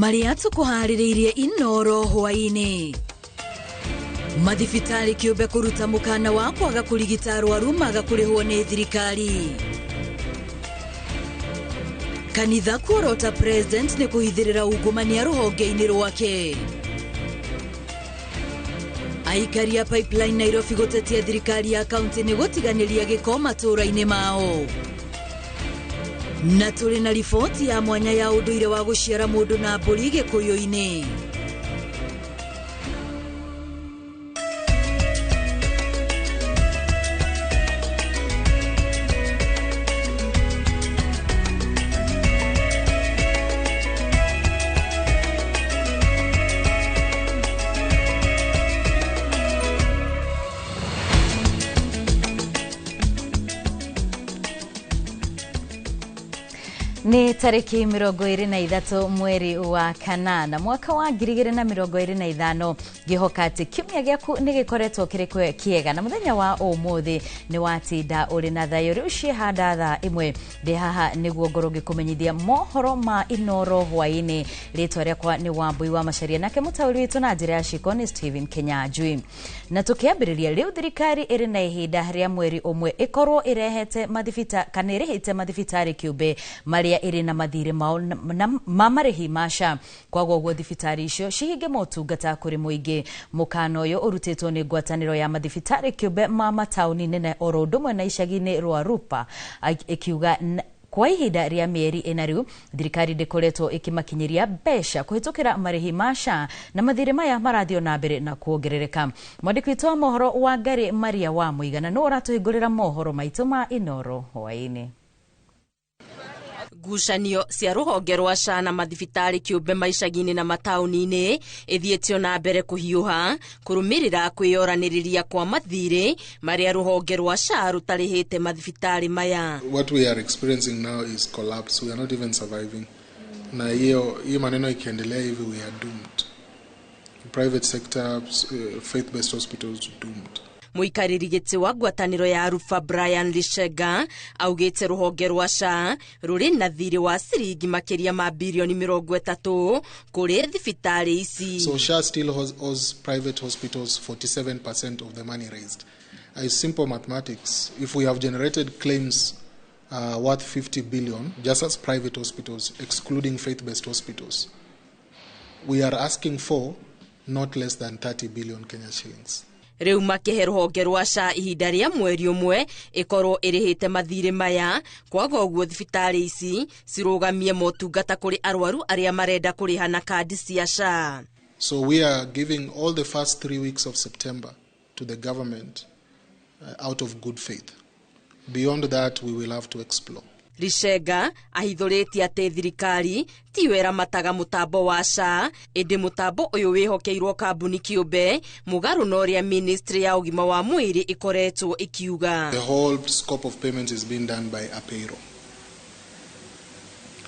Marĩa tũkũharĩrĩirie Inoro hwaĩ-inĩ. Mathibitarĩ kĩũmbe kũruta mũkana wa kwaga kũrigita arwaru maga kũrĩhwo nĩ thirikari. Kanitha kuorota president nĩ kũhithĩrĩra ungumania rũhonge-inĩ rwake. Aikari a Pipeline Nairobi gũtetia thirikari ya kaunti nĩ gũtiganĩria gĩko matũũra-inĩ mao. Na tũrĩ na riboti ya mwanya ya ũndũire wa gũciara mũndũ na mbũri Gĩkũyũ-inĩ. Nĩ tarĩki 23 mweri wa kanana mwaka wa 2025, ngĩhoka atĩ kiumia gĩaku nĩ gĩkoretwo kĩrĩ kĩega na mũthenya wa ũmũthĩ nĩ watinda ũrĩ na thayũ. Rĩu ciĩhanda thaa 1 ndĩ haha nĩguo ngorwo ngĩkũmenyithia mohoro ma Inoro hwaĩ-inĩ. Rĩtwa rĩakwa nĩ Wambui wa Macharia, nake mũtaũri witũ na njĩra ya ciko nĩ Stephen Kenyanjui. Na tũkĩambĩrĩria rĩu, thirikari ĩrĩ na ihinda rĩa mweri ũmwe ĩkorwo ĩrehete mathibita kana ĩrĩhĩte mathibitarĩ kĩũmbe marĩa ĩrĩ na mathirĩ mao na ma marĩhi ma SHA, kwaga ũguo thibitarĩ icio cihinge motungata kũrĩ mũingĩ. Mũkana ũyũ ũrutĩtwo nĩ ngwatanĩro ya mathibitarĩ kĩũmbe ma mataũni nene oro ũndũ ũmwe na icagi-inĩ rwa RUPA, ĩkiuga kwa ihinda rĩa mĩeri 4 rĩu thirikari ndĩkoretwo ĩkĩmakinyĩria mbeca kũhĩtũkĩra marĩhi ma SHA, na mathirĩ maya marathiĩ na mbere na kuongerereka. Mwandĩki witũ wa mohoro wa Ngarĩ Maria wa Mũigana nĩ ũratũhingũrĩra mohoro maitũ ma Inoro hwaĩ-inĩ. Ngucanio cia rũhonge rwa SHA na mathibitarĩ kĩũmbe maicagi-inĩ na mataũni-inĩ ĩthiĩtio na mbere kũhiũha kũrũmĩrĩra kwĩyoranĩrĩria kwa mathirĩ marĩa rũhonge rwa SHA rũtarĩhĩte mathibitarĩ maya. What we are experiencing now is collapse. We are not even surviving. Na hiyo hiyo maneno ikiendelea hivi, we are doomed. Private sector, faith-based hospitals doomed. Mũikarĩri gĩtĩ wa ngwatanĩro ya Rufa Brian Lishega augĩte rũhonge rwa SHA rũrĩ na thirĩ wa ciringi makĩria ma birioni 30 kũrĩ thibitarĩ ici. So SHA still owes private hospitals 47% of the money raised. Simple mathematics. If we have generated claims worth 50 billion, just as private hospitals, excluding faith-based hospitals, we are asking for not less than 30 billion Kenya shillings. Rĩu makĩhe rũhonge rwa SHA ihinda rĩa mweri ũmwe ĩkorwo ĩrĩhĩte mathirĩ maya, kwaga ũguo thibitarĩ ici cirũgamie motungata kũrĩ arwaru arĩa marenda kũrĩha na kandi cia SHA. So we are giving all the first 3 weeks of September to the government out of good faith. Beyond that, we will have to explore. Rishenga ahithũrĩtie atĩ thirikari tiyo ĩramataga mũtambo wa SHA, ĩndĩ mũtambo ũyũ wĩhokeirwo kambuni kĩũmbe mũgarũ na ũrĩa ministry ya ũgima wa mwĩrĩ ĩkoretwo ĩkiuga. The whole scope of payments is being done by Apeiro.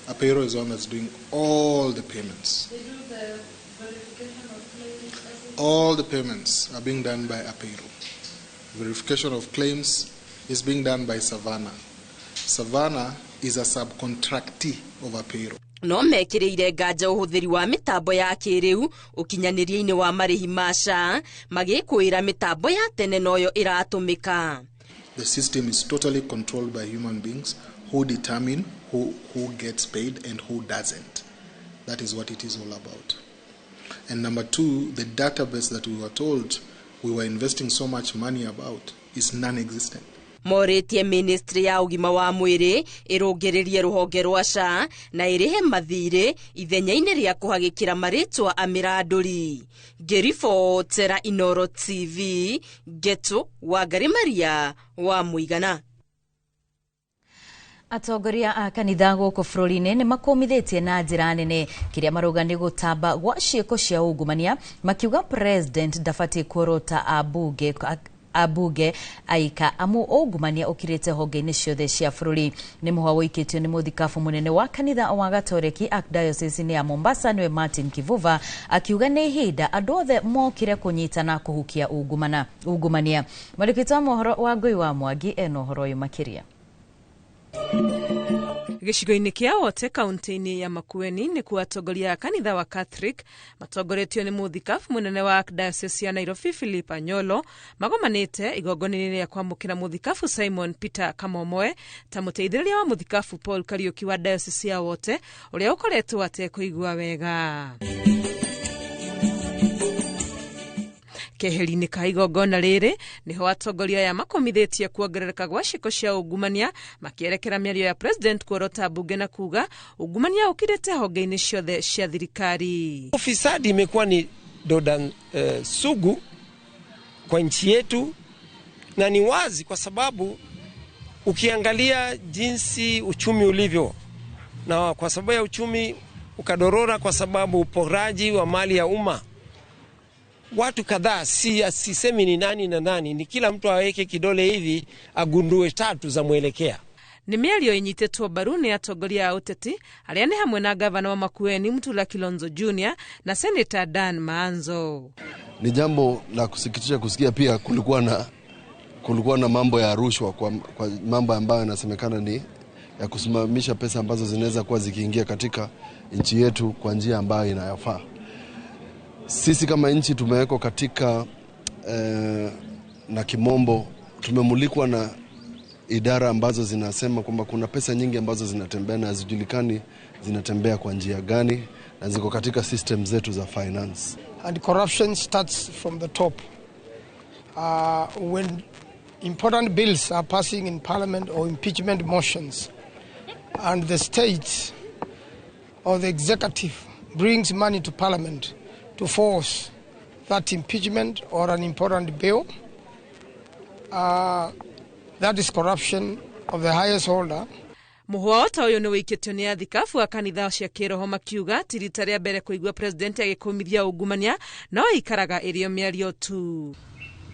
Apeiro is one that's doing all the payments. They do the verification of claims? All the payments are being done by Apeiro. Verification of claims is being done by Savannah. Savannah is a subcontractee of Apeiro. No mekĩrĩire nganja ũhũthĩri wa mĩtambo ya kĩrĩu ũkinyanĩria-inĩ wa marĩhi ma SHA, magĩkwĩra mĩtambo ya tene noyo ĩratũmĩka. The system is totally controlled by human beings who determine who gets paid and who doesn't. That is what it is all about. And number two, the database that we were told we were investing so much money about is non-existent. Morĩtie ministry ya ũgima wa mwĩrĩ ĩrũngĩrĩrie rũhonge rwa SHA na ĩrĩhe mathirĩ ithenya-inĩ rĩa kũhagĩkĩra marĩtwa a mĩrandũri. Ngĩribotera Inoro TV, Ngetu Wangari Maria wa Mũigana. Atongoria a kanitha gũkũ bũrũri-inĩ nĩ makũmithĩtie na njĩra nene kĩrĩa marauga nĩ gũtamba gwa ciĩko cia ungumania, makiuga president ndabatiĩ kuorota ambunge aika amu ungumania ũkirĩte honge-inĩ ciothe cia bũrũri. Nĩ mũhwa ũikĩtio nĩ mũthikabu mũnene wa kanitha wa Gatoreki Archdiocese ya Mombasa nĩwe Martin Kivuva, akiuga nĩ ihinda andũ othe mokire kũnyitana kũhukia ungumania. Mwandĩki witũ wa mohoro wa Ngũi wa Mwangi ena ũhoro ũyũ makĩria. Gĩcigo-inĩ kĩa Wote kaunti-inĩ ya Makueni nĩkuo atongoria a kanitha wa Catholic matongoretio nĩ mũthikabu mũnene wa Archdiocese ya Nairobi Philip Anyolo magomanĩte igongona-inĩ rĩa kwamũkĩra mũthikabu Simon Peter Kamomoe ta mũteithĩrĩria wa mũthikabu Paul Kariuki wa Diocese ya Wote ũrĩa ũkoretwo atekũigua wega. Keheri-inĩ ka igongona rĩrĩ nĩho atongoria aya makomithĩtie kuongerereka gwa ciĩko cia ungumania makĩerekera mĩario ya president kuorota mbunge na kuga ungumania ũkirĩte honge-inĩ ciothe cia thirikari. Ufisadi imekuwa ni doda sugu kwa nchi yetu, na ni wazi kwa sababu ukiangalia jinsi uchumi ulivyo, na kwa sababu ya uchumi ukadorora kwa sababu uporaji wa mali ya umma, watu kadhaa, sisemi ni nani na nani, ni kila mtu aweke kidole hivi agundue tatu za mwelekea. Nĩ mĩario ĩnyitĩtwo mbaru nĩ atongoria a ũteti arĩa nĩ hamwe na gavana wa Makueni Mutula Kilonzo Jr na Senator Dan Maanzo. Ni jambo la kusikitisha kusikia pia kulikuwa na mambo ya rushwa kwa mambo ambayo yanasemekana ni ya kusimamisha pesa ambazo zinaweza kuwa zikiingia katika nchi yetu kwa njia ambayo inayofaa. Sisi kama nchi tumewekwa katika na kimombo tumemulikwa na idara ambazo zinasema kwamba kuna pesa nyingi ambazo zinatembea na hazijulikani zinatembea kwa njia gani na ziko katika system zetu za finance. And corruption starts from the top. When important bills are passing in parliament or impeachment motions, and the state or the executive brings money to parliament to force that impeachment or an important bill, that is corruption of the highest order. Mũhwa ta ũyũ nĩ wĩikĩtio nĩ athikabu a kanitha cia kĩroho makiuga ti rita rĩa mbere kũigua president agĩkũmithia ungumania no ikaraga ĩrĩ o mĩario tu.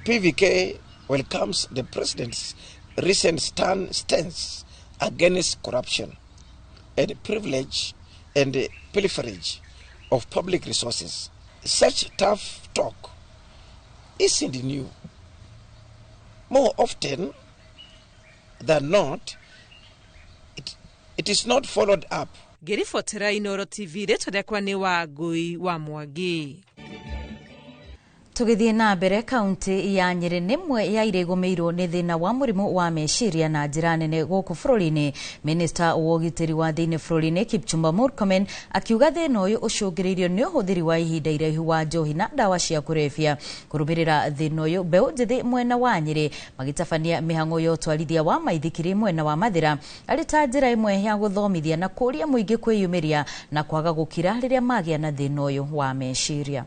PVK welcomes the president's recent stance against corruption and privilege and pilferage of public resources. Such tough talk isn't new. More often than not, it is not followed up. Ngĩribotera Inooro TV, rĩtwa rĩakwa nĩ Wangũi wa Mwangi. Tũgĩthiĩ na mbere, kaunti ya Nyĩrĩ nĩ ĩmwe ya iria igũmĩirwo nĩ thĩna wa mũrimũ wa meciria na njĩra nene gũkũ bũrũri-inĩ. Minista wa ũgitĩri wa thĩinĩ bũrũri-inĩ Kipchumba Murkomen akiuga thĩna ũyũ ũcũngĩrĩirio nĩ ũhũthĩri wa ihinda iraihu wa njohi na ndawa cia kũrebia. Kũrũmĩrĩra thĩna ũyũ, mbeũ njĩthĩ mwena wa Nyĩrĩ magĩtabania mĩhang'o ya ũtwarithia wa maithikiri mwena wa Mathĩra arĩ ta njĩra ĩmwe ya gũthomithia na kũũria mũingĩ kwĩyumĩria na kwaga gũkira rĩrĩa magĩa na thĩna ũyũ wa meciria.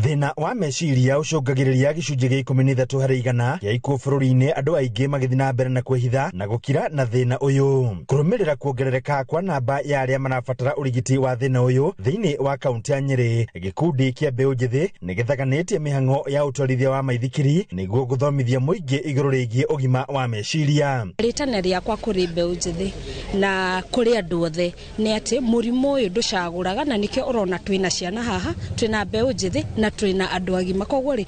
Thĩna wa meciria ũcũngagĩrĩria gĩcunjĩ gĩa 13 harĩ igana kĩa ikuũ bũrũri-inĩ, andũ aingĩ magĩthiĩ na mbere na kwĩhitha na gũkira na thĩna ũyũ. Kũrũmĩrĩra kuongerereka kwa namba ya arĩa marabatara ũrigiti wa thĩna ũyũ thĩinĩ wa kaunti ya Nyĩrĩ, gĩkundi kĩa mbeũ njĩthĩ nĩ gĩthaganĩtie mĩhang'o ya ũtwarithia wa maithikiri nĩguo gũthomithia mũingĩ igũrũ rĩgiĩ ũgima wa meciria. Rĩtana rĩakwa kũrĩ mbeũ njĩthĩ na kũrĩ andũ othe nĩ atĩ mũrimũ ũyũ ndũcagũraga, na nĩkĩo ũrona twĩna ciana haha, twĩna mbeũ njĩthĩ na twĩna andũ agima. Koguo rĩ,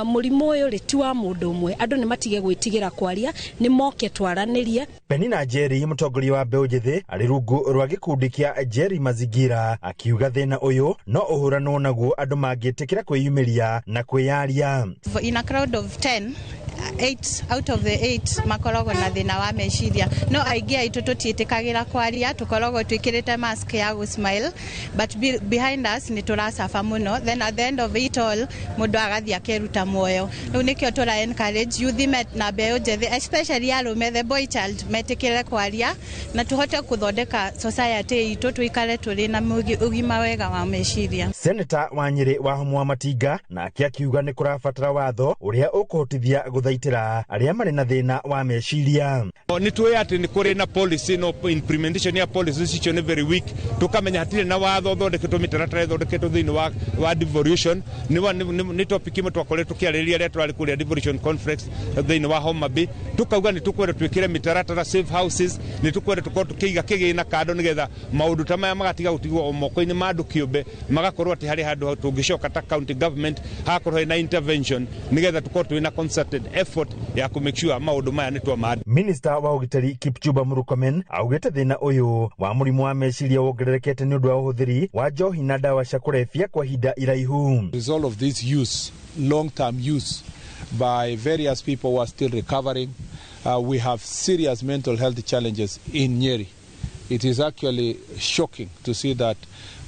mũrimũ ũyũ rĩ ti wa mũndũ ũmwe, andũ nĩ matige gwĩtigĩra kwaria, nĩ moke twaranĩrie. Penina Jerry, mũtongoria wa mbeũ njĩthĩ arĩ rungu rwa gĩkundi kĩa Jerry Mazingira, akiuga thĩna ũyũ no ũhũranwo naguo andũ mangĩtĩkĩra kwĩyumĩria na kwĩyaria. In a crowd of 10, 8 out of the 8 makoragwo na thĩna wa meciria, no aingĩ aitũ tũtiĩtĩkagĩra kwaria, tũkoragwo twĩkĩrĩte mask ya gũ smile, but behind us nĩ tũracaba mũno. Then at the end of it all mũndũ agathiĩ akeruta muoyo. Rĩu nĩkĩo tũra encourage youth na mbeũ njĩthĩ, especially arũme, the boy child, metĩkĩre kwaria na tũhote gũthondeka society itũ tũikare tũrĩ na ũgima wega wa meciria. Senator wa Nyĩrĩ Wahũmũ wa Matinga nake akiuga nĩ kũrabatara watho ũrĩa ũkũhotithia gũthaitĩra arĩa marĩ na thĩna wa meciria. Nĩ tũĩ atĩ nĩ kũrĩ na policy, no implementation ya policy icio nĩ very weak. Tũkamenya hatirĩ na watho ũthondeketwo, mĩtaratara ĩthondeketwo thĩinĩ wa devolution. Nĩ topic ĩmwe twakoretwo tũkĩarĩrĩria rĩrĩa tũrarĩ kũrĩa devolution conference thĩinĩ wa Homa Bay. Tũkauga nĩ tũkwenda twĩkĩre mĩtaratara safe houses, nĩ tũkwenda tũkorwo tũkĩiga kĩgĩna kando nĩgetha maũndũ ta maya magatiga gũtigwo o moko-inĩ ma andũ kĩũmbe, magakorwo atĩ harĩ handũ tũngĩcoka ta county government hagakorwo hena intervention nĩgetha tũkorwo twĩna concerted effort ya kũ make sure maũndũ maya nĩ twama. Minista wa ũgitĩri Kipchumba Murkomen augĩte thĩna ũyũ wa mũrimũ wa meciria wongererekete nĩ ũndũ wa ũhũthĩri wa njohi na ndawa cia kũrebia kwa ihinda iraihu. Result of this use, long-term use by various people who are still recovering, we have serious mental health challenges in Nyeri. It is actually shocking to see that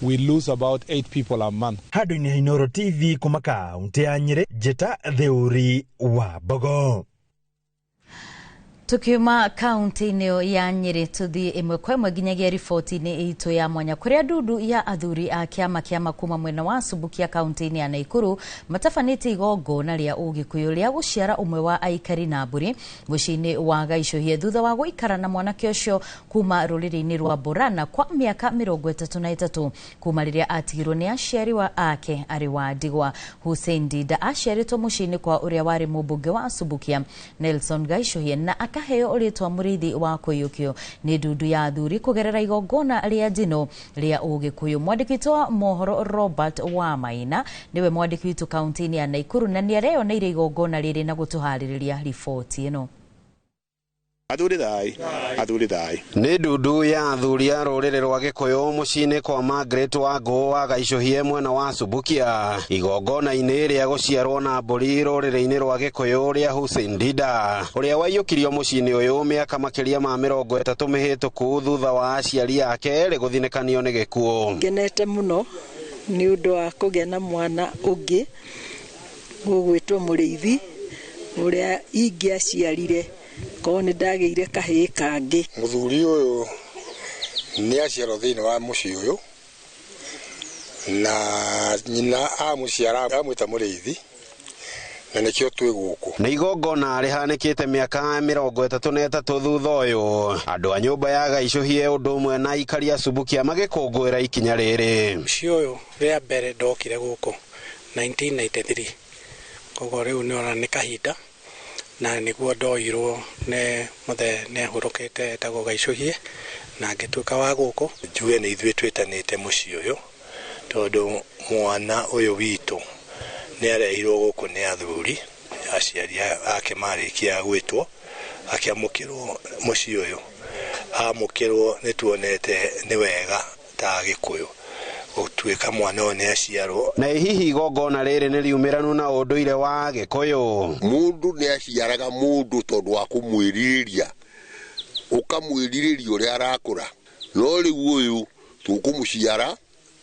we lose about 8 people a month. Handũ-inĩ ha Inooro TV kuma kaunti ya Nyĩrĩ, Njĩta Theuri wa Mbogo. Tukiuma kaunti-inĩ ya Nyĩrĩ tũthiĩ ĩmwe kwa ĩmwe nginyagia riboti-inĩ itũ ya mwanya kũrĩa ndundu ya athuri a kĩama kĩa kuma mwena wa Subukia kaunti-inĩ ya Naikuru matabanĩtie igongona rĩa ũgĩkũyũ rĩa gũciara ũmwe wa aikari na mbũri mũciĩ-inĩ wa Gaicũhie thutha wa gũikara na mwanake ũcio kuma rũrĩrĩ-inĩ rwa Borana kwa mĩaka 33 kuma rĩrĩa atigirwo nĩ aciari wa ake arĩ wa ndigwa. Hussein Dinda aciarĩtwo mũciĩ-inĩ kwa ũrĩa warĩ mũmbunge wa Subukia Nelson Gaicũhie na akaheo rĩtwa mũrĩithi wa kũiyũkio nĩ ndundu ya athuri kũgerera igongona rĩa njino rĩa ũgĩkũyũ. Mwandĩki witũ wa mohoro Robert Wamaina nĩwe mwandĩki witũ kaunti-inĩ ya Naikuru na nĩareyoneire igongona rĩrĩ na gũtũharĩrĩria riboti ĩno. Athuri thai, athuri thai. Nĩ ndundu ya athuri a rũrĩrĩ rwa Gĩkũyũ mũciĩ-inĩ kwa Margaret Wangũ wa Gaicũhie mwena wa Subukia igongona-inĩ rĩa gũciarwo na mbũri rũrĩrĩ-inĩ rwa Gĩkũyũ rĩa Hussein Dinda ũrĩa waiyũkirio mũciĩ-inĩ ũyũ mĩaka makĩria ma 30 mĩhĩtũku thutha wa aciari ake erĩ gũthinĩkanio nĩ gĩkuũ. Ngenete mũno nĩ ũndũ wa kũgĩa na mwana ũngĩ ũgwĩtwo Mũrĩithi ũrĩa ingĩaciarire korwo nĩ ndagĩire kahĩĩ kangĩ. Mũthuri ũyũ nĩ aciarwo thĩinĩ wa mũciĩ ũyũ na nyina amũciara amwĩta Mũrĩithi na nĩkĩo twĩ gũkũ. Nĩ igongona rĩhanĩkĩte mĩaka 33 thutha ũyũ andũ a nyũmba ya Gaicũhie ũndũ ũmwe na aikari a Subukia magĩkũngũĩra ikinya rĩrĩ. Mũciĩ ũyũ rĩa mbere ndokire gũkũ 1993 koguo rĩu nĩ ona nĩ kahinda na nĩguo ndoirwo nĩ mũthee nĩ ahurũkĩte etagwo Gaicũhie na ngĩtuĩka wa gũkũ. Njuge nĩ ithuĩ twĩtanĩte mũciĩ ũyũ tondũ mwana ũyũ witũ nĩ arehirwo gũkũ nĩ athuri aciari ake marĩkia gwĩtwo akĩamũkĩrwo mũciĩ ũyũ. Amũkĩrwo nĩ tuonete nĩ wega ta Gĩkũyũ gũtuĩka mwana ũyũ nĩ aciarwo. Na hihi igongona rĩrĩ nĩ riumĩranu na ũndũire wa Gĩkũyũ? Mũndũ nĩ aciaraga mũndũ tondũ wa kũmwĩrirĩria, ũkamwĩrirĩria ũrĩa arakũra, no rĩu ũyũ tũkũmũciara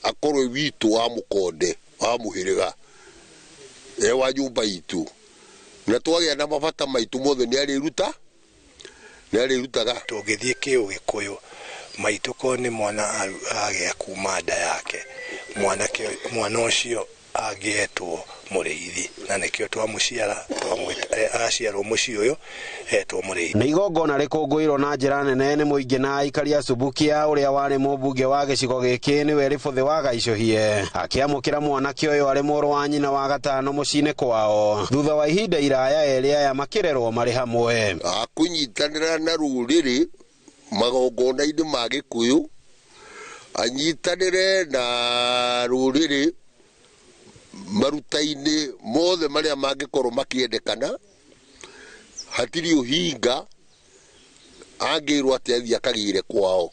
akorwo witũ wa mũkonde wa mũhĩrĩga e wa nyũmba itũ, na twagĩa na mabata maitũ mothe nĩ arĩrutaga. Tũngĩthiĩ kĩũgĩkũyũ maitũ ko nĩ mwana agĩa kuma nda yake mwana ũcio angĩetwo Mũrĩithi na nĩkĩo twamũciara aciarwo mũciĩ ũyũ etwo Mũrĩithi. Nĩ igongona rĩkũngũĩrwo na njĩra nene nĩ mũingĩ na aikari a Subukia ũrĩa warĩ mũmbunge wa gĩcigo gĩkĩ nĩwe Rĩbũthĩ wa Gaicũhie akĩamũkĩra mwanake ũyũ arĩ mũrũ wa nyina wa gatano mũciĩ-inĩ kwao thutha wa ihinda iraya erĩ aya makĩrerwo marĩ hamwe. Akũnyitanĩra na rũrĩrĩ magongona-inĩ ma Gĩkũyũ, anyitanĩre na rũrĩrĩ maruta-inĩ mothe marĩa mangĩkorwo makĩendekana, hatirĩ ũhinga angĩrwo atĩ athiĩ akagĩre kwao.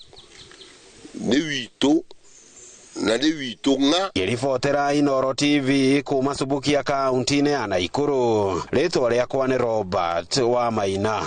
Nĩ witũ na nĩ witũ ng'a. Ngĩribotera Inooro TV kuma Subukia kaunti-inĩ ya Naikuru, rĩtwa rĩakwa nĩ Robert Wamaina.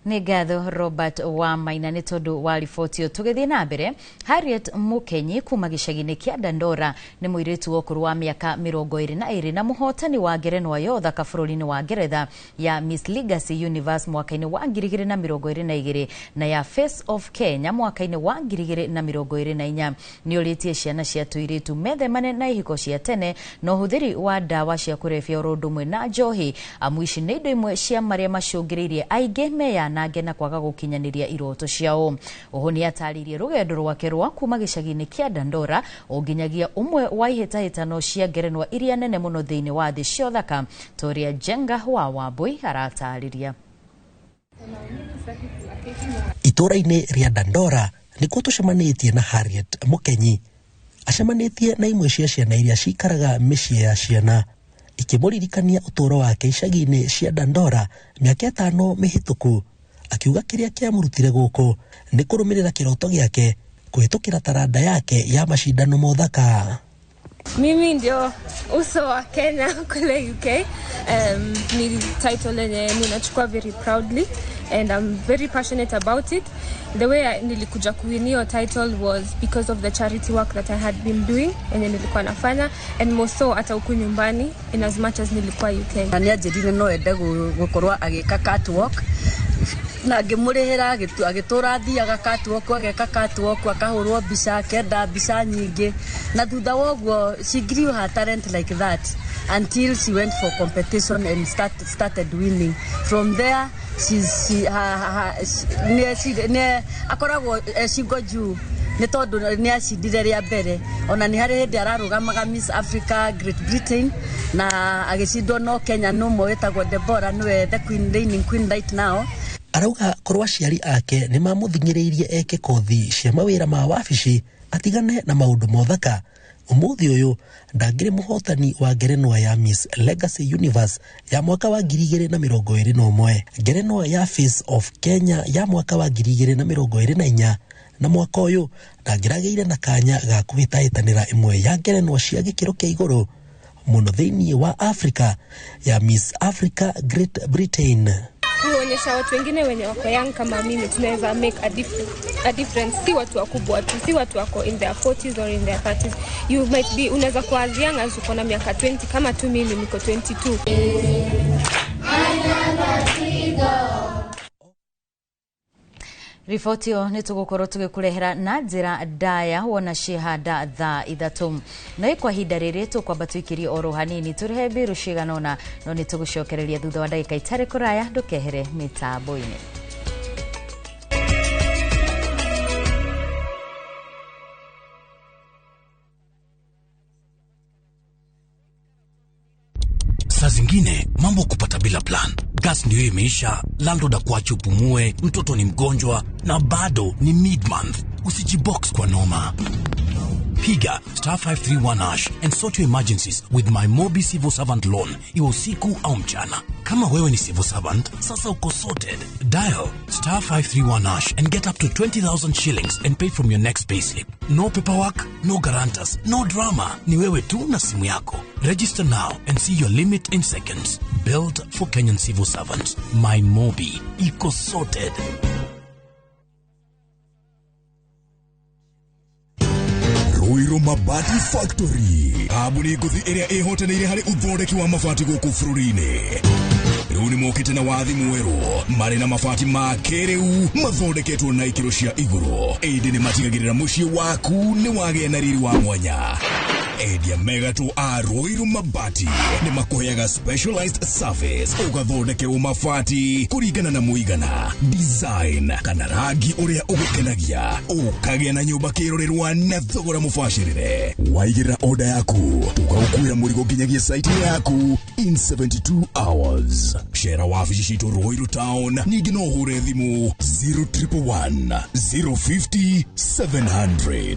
Nĩ ngatho Robert Wamaina nĩ tondũ wa riboti ĩyo. Tũgĩthiĩ na mbere, Harriet Mũkenyi kuma gĩcagi-inĩ kĩa Dandora nĩ mũirĩtu wa ũkũrũ wa mĩaka 22 na mũhotani wa ngerenwa ya ũthaka bũrũri-inĩ wa Ngeretha ya Miss Legacy Universe mwaka-inĩ wa 2022 na ya Face of Kenya mwaka-inĩ wa 2024. Nĩ ũrĩtie ciana cia tũirĩtu methemane na ihiko cia tene na ũhũthĩri wa ndawa cia kũrebia oro ũndũ ũmwe na njohi, amu ici nĩ indo imwe cia marĩa macũngĩrĩirie aingĩ meyanange na kwaga gũkinyanĩria iroto ciao. Oho nĩ atarĩirie rũgendo rwake rwa kuma gĩcagi-inĩ kĩa Dandora o nginyagia ũmwe wa ihĩtahĩtano cia ngerenwa iria nene mũno thĩinĩ wa thĩ cia ũthaka ta ũrĩa Njenga wa Wambui aratarĩria. Itũũra-inĩ rĩa Dandora nĩkuo tũcemanĩtie na Harriet Mũkenyi. Acemanĩtie na imwe cia ciana iria cikaraga mĩciĩ ya ciana Ikĩmũririkania ũtũũro wake icagi-inĩ cia Dandora mĩaka 5 mĩhĩtũku, akiuga kĩrĩa kĩamũrutire gũkũ nĩ kũrũmĩrĩra kĩroto gĩake kũhĩtũkĩra taranda yake ya macindano mothaka. Mimi ndio uso wa Kenya kule UK. Ni title yenye ninachukua very proudly and I'm very passionate about it. The way nilikuja kuwin hiyo title was because of the charity work that I had been doing yenye nilikuwa nafanya, and more so hata huku nyumbani in as much as nilikuwa UK. Na nĩanjĩrire no ende gũkorwo agĩka catwalk na ngĩmũrĩhĩra agĩtũra athiaga catwalk, ageka catwalk, akahũrwo mbica, akenda mbica nyingĩ, na thutha wa ũguo she grew her talent like that until she went for competition and started winning. From there akoragwo shingo juu nĩ tondũ nĩ acindire rĩa mbere. Ona nĩ harĩ hĩndĩ ararũgamaga Miss Africa Great Britain na agĩcindwo no Kenya no ũmwe wĩtagwo Deborah, nĩwe the queen, reigning queen right now. Arauga korwo aciari ake nĩ mamũthing'ĩrĩirie eke kothi cia mawĩra ma wabici atigane na maũndũ mothaka, ũmũthĩ ũyũ ndangĩrĩ mũhotani wa ngerenwa ya Miss Legacy Universe ya mwaka wa 2021, ngerenwa ya Face of Kenya ya mwaka wa 2024, na mwaka ũyũ ndangĩragĩire na kanya ga kũhĩtahĩtanĩra ĩmwe ya ngerenwa cia gĩkĩro kĩa igũrũ mũno thĩinĩ wa Africa ya Miss Africa Great Britain. Kuonyesha watu wengine wenye wako young kama mimi tunaweza make a difference. Si watu wakubwa tu, si watu wako in their 40s or in their 30s. You might be, unaweza kuwa as young as uko na miaka 20 kama tu mimi niko 22. Riboti ĩyo nĩ tũgũkorwo tũgĩkũrehera na njĩra ndaya wona ciĩhanda thaa 3. No kwa ihinda rĩrĩ tũkwamba tũikĩrie oro hanini tũrehe mbiru cigana ũna, no nĩ tũgũcokereria thutha wa ndagĩka itarĩ kũraya. Ndũkehere mĩtambo-inĩ. Saa zingine mambo kupata bila plan. Gas ndio imeisha, landlord akuache upumue, mtoto ni mgonjwa na bado ni mid-month. Usijibox kwa noma. Piga *531# and sort your emergencies with my Mobi Civil Servant Loan, iwe usiku au mchana. Kama wewe ni civil servant, sasa uko sorted. Dial *531# and get up to 20,000 shillings and pay from your next payslip. No paperwork, no guarantors, no drama. Ni wewe tu na simu yako. Register now and see your limit in seconds. Built for Kenyan civil servants. My Mobi. Iko sorted. Ruiru Mabati Factory, kambuni ngũthi ĩrĩa ĩhotanĩire harĩ ũthondeki wa mabati gũkũ bũrũri-inĩ. Rĩu nĩ mokĩte na wathi mwerũ, marĩ na mabati ma kĩrĩu mathondeketwo na ikĩro cia igũrũ, ĩndĩ nĩ matigagĩrĩra mũciĩ waku nĩ wagĩa na riri wa mwanya. Endia megatũ a Ruiru Mabati nĩ makũheaga specialized service, ũgathondekerwo mabati kũringana na mũigana, design kana rangi ũrĩa ũgũkenagia, ũkagĩa na nyũmba kĩrorerwa na thogora mũbacĩrĩre. Waigĩrĩra order yaku, tũgagũkuĩra mũrigo nginyagia site yaku in 72 hours. Cera wabici citũ Ruiru Town, ningĩ no ũhũre thimũ 0111 050 700.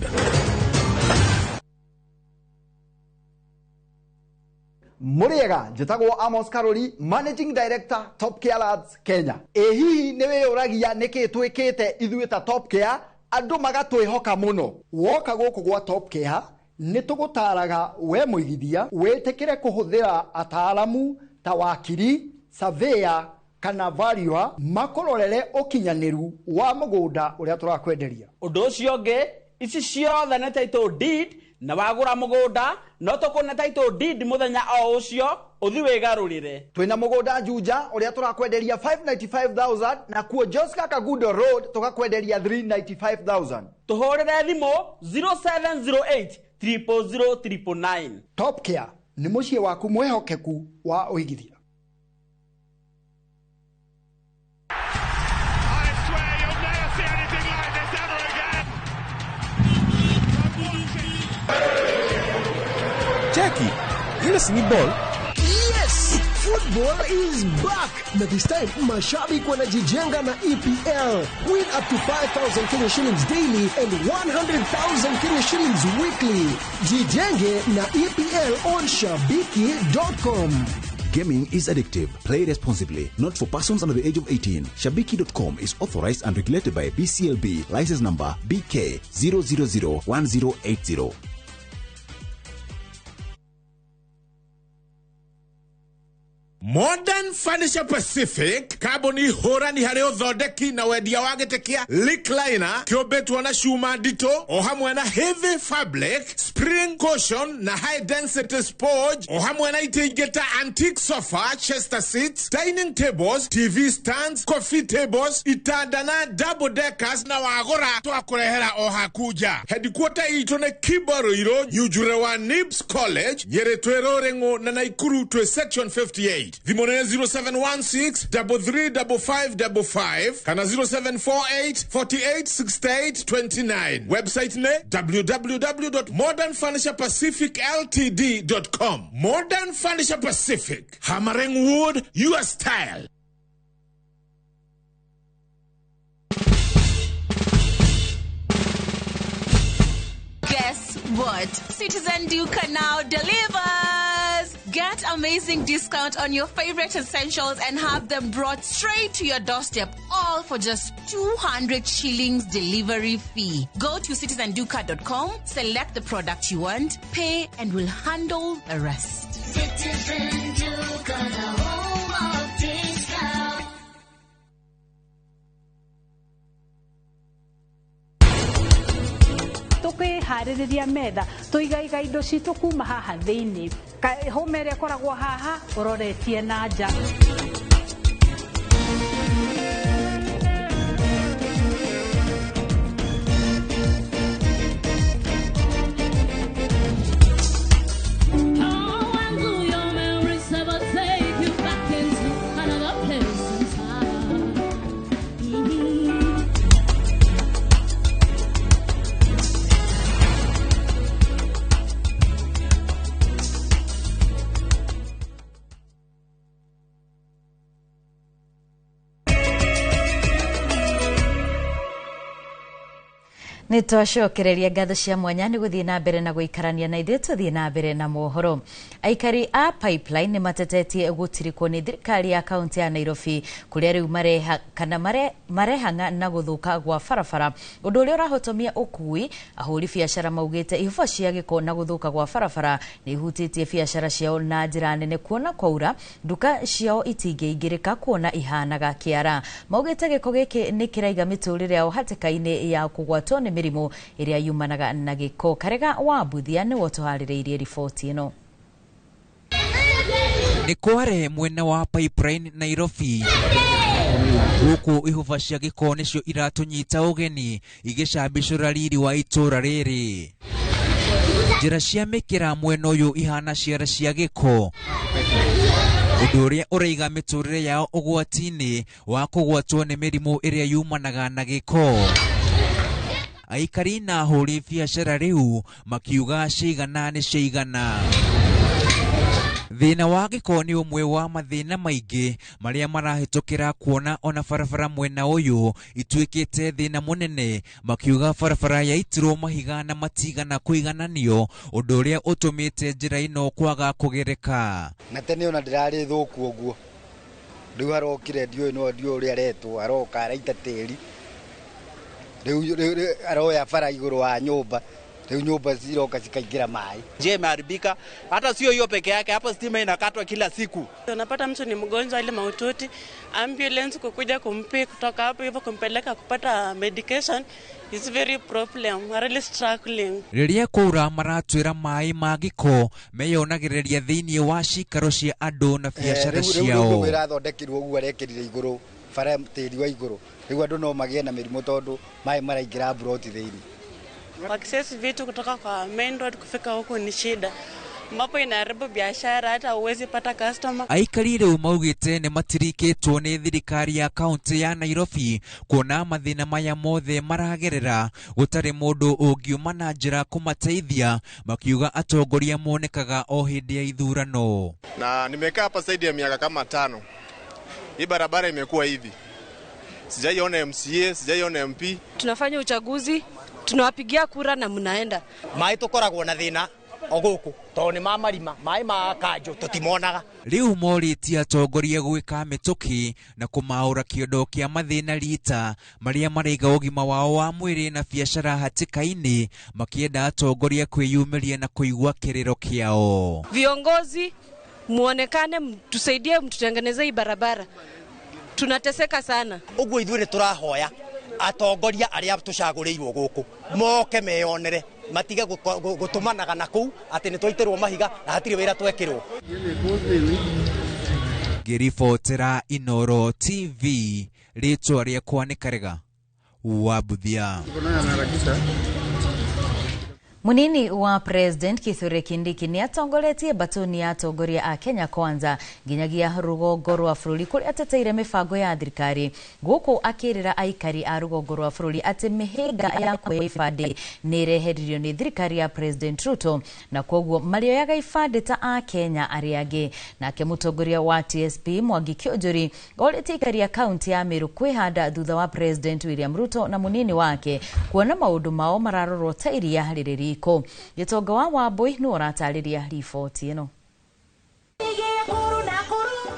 Muriega njĩtagwo Amos Karori, Managing Director Top Care Labs Kenya. Ĩ hihi nĩ wĩyũragia nĩkĩ twĩkĩte ithuĩ ta Top Care andũ magatwĩhoka mũno? Woka gũkũ gwa Top Care nĩ tũgũtaraga we mũigithia wĩtĩkĩre kũhũthĩra ataalamu ta wakiri, surveyor kana valuer makũrorere ũkinyanĩru wa mũgũnda ũrĩa tũrakwenderia. Ũndũ ũcio ũngĩ, ici ciothe nĩ title deed, na wagũra mũgũnda no tũkũne title deed mũthenya o ũcio ũthi wĩgarũrĩre. Twĩna mũgũnda Juja ũrĩa tũrakwenderia 595,000 na kuo Joska Kagudo Road tũgakwenderia 395,000. Tũhũrĩre thimũ 0708 000 999. Top Care nĩ mũciĩ waku mwĩhokeku wa ũigithia. Cheki, ile si ni ball. Yes! Football is back! Na this time, mashabiki wanajijenga na EPL. Win up to 5,000 Kenya shillings daily and 100,000 Kenya shillings weekly. Jijenge na EPL on shabiki.com. Gaming is addictive. Play responsibly. Not for persons under the age of 18. Shabiki.com is authorized and regulated by BCLB. License number BK 0001080. Modern Furniture Pacific kambuni hũrani harĩ ũthondeki na wendia wa gĩtĩ kĩa recliner kĩũmbĩtwo na cuma nditũ o hamwe na heavy fabric, spring cushion na high density sponge o hamwe na itĩ ingĩ ta antique sofa, chester seats, dining tables, TV stands, coffee tables, itanda na double deckers na wagũra twakũrehera o haku nja. Headquarter itũ nĩ Kibo Ruiru, Nyunjure wa Nibs College, Nyĩrĩ twĩ Rũrĩng'ũ na Naikuru twĩ section 58. Thimũ nĩ 0716 335555 kana 0748 48 68 29. Website nĩ www.modernfurniturepacificltd.com. Modern Furniture Pacific, hammering wood your style. Guess what? Citizen Duka now delivers! Get amazing discount on your favorite essentials and have them brought straight to your doorstep, all for just 200 shillings delivery fee. Go to citizenduka.com, select the product you want, pay, and we'll handle the rest. Citizen Duka, the home of discount. Tũkĩharĩrĩria metha tũigaiga indo citũ kuma haha thĩinĩ. Hũma ĩrĩa ĩkoragwo haha ũroretie na nja. Oh, and do your memories ever take you back into another place in time? Nä twacokereria ngatho cia mwanya nä gå thiä na mbere na gå ikarania na ithuä tå thiä na mbere na mohoro. Aikari a Pipeline nä matetetie gå tirikwo nä thirikari ya kaunti ya Nairobi kũrĩa rĩu mareha kana marehang'a na gũthũka gwa barabara ũndũ ũrĩa ũrahotomia ũkui. Ahũri biacara maugĩte ihuba cia gĩko na gũthũka gwa barabara nĩ ihutĩtie biacara ciao na njĩra nene kuona kwaura nduka ciao itingĩingĩrĩka kuona ihanaga kĩara. Maugĩte gĩko gĩkĩ nĩ kĩraiga mĩtũrĩre yao hatĩka-inĩ ya kũgwatwo nĩ mĩrimũ ĩrĩa yumanaga na gĩko. Karega wa Mbuthia nĩwe ũtũharĩrĩirie riboti ĩno. Nĩ kware mwena wa Pipeline Nairobi gũkũ ihuba cia gĩko nĩcio iratũnyita ũgeni igĩcambicũra riri wa itũra rĩrĩ. Njĩra cia mĩkĩra mwena ũyũ ihana ciara cia gĩko ũndũ ũrĩa ũraiga mĩtũrĩre yao ũgwati-inĩ wa kũgwatwo nĩ mĩrimũ ĩrĩa yumanaga na gĩko. Aikari na ahũri biacara rĩu makiuga cigana nĩ ciigana. Thĩna wa gĩko nĩ ũmwe wa mathĩna maingĩ marĩa marahĩtũkĩra kuona ona barabara mwena ũyũ ituĩkĩte thĩna mũnene, makiuga barabara yaitirwo mahiga na matigana kũigananio ũndũ ũrĩa ũtũmĩte njĩra ĩno kwaga kũgereka. Na tene ona ndĩrarĩ thũku ũguo, rĩu harokire ndiũĩ no ndiũĩ ũrĩa aretwo, aroka araita tĩri, rĩu aroya bara igũrũ wa nyũmba, rĩu nyũmba ciroka cikaingĩra maĩ. Njia imeharibika, hata sio hiyo peke yake, hapa stima inakatwa kila siku. Unapata mtu ni mgonjwa ile mahututi, ambulance kukuja kumpick kutoka hapo hivyo kumpeleka kupata medication is very problem. We are really struggling. Rĩrĩa kwaura maratwĩra maĩ ma gĩko meyonagĩrĩria thĩinĩ wa cikaro cia andũ na biacara ciao. Rĩu ĩrathondekirwo ũguo arekĩrire igũrũ bara tĩri wa igũrũ, rĩu andũ no magĩe na mĩrimũ tondũ maĩ maraingĩra mburoti thĩinĩ. Access vitu kutoka kwa main road kufika huku ni shida. ambapo inaharibu biashara, hata huwezi pata customer. Aikari rĩu maugĩte nĩ matirikĩtwo nĩ thirikari ya kaunti ya Nairobi kuona mathĩna maya mothe maragerera gũtarĩ mũndũ ũngiuma na njĩra kũmateithia, makiuga atongoria monekaga o hĩndĩ ya ithurano. Na nimekaa hapa zaidi ya miaka kama 5. Hii barabara imekuwa hivi. Sijaiona MCA, sijaiona MP. Tunafanya uchaguzi, tunawapigia kura na mnaenda. Maĩ tũkoragwo na thĩna o gũkũ tondũ nĩ ma marima, maĩ ma kanjũ tũtimonaga. Rĩu morĩtie atongoria gwĩka mĩtũkĩ na kũmaũra kĩondo kĩa mathĩna rita marĩa maraiga ũgima wao wa mwĩrĩ na biacara hatĩka-inĩ, makĩenda atongoria kwĩyumĩria na kũigua kĩrĩro kĩao. Viongozi muonekane, mtusaidie, mtutengeneze hii barabara. Tunateseka sana. Ũguo ithuĩ nĩ tũrahoya atongoria arĩa tũcagũrĩirwo gũkũ moke meyonere, matige gũtũmanaga na kũu atĩ nĩ twaitĩrwo mahiga na hatirĩ wĩra twekĩrwo. Ngĩribotera Inoro TV, rĩtwa rĩakwa nĩ Karega wa Buthia. Munini wa President Kithure Kindiki ni atongoretie batoni ya atongoria a Kenya Kwanza nginyagia rugongo rwa bũrũri kũrĩa ateteire mĩbango ya thirikari gũkũ akĩrĩra aikari a rugongo rwa bũrũri atĩ mĩhĩnga ya kuoya ibandĩ nĩ ĩreheririo nĩ thirikari ya President Ruto na kwoguo marĩoyaga ibandĩ ta a Kenya arĩa angĩ. Nake mũtongoria wa TSP Mwangi Kĩũnjũri orĩtie aikari a kaunti ya Meru kwĩhanda thutha wa President William Ruto na munini wake kuona maũndũ mao mararorwo ta iria rĩrĩ riko. Gĩtonga wa Wambui nĩ ũratarĩria riboti ĩno.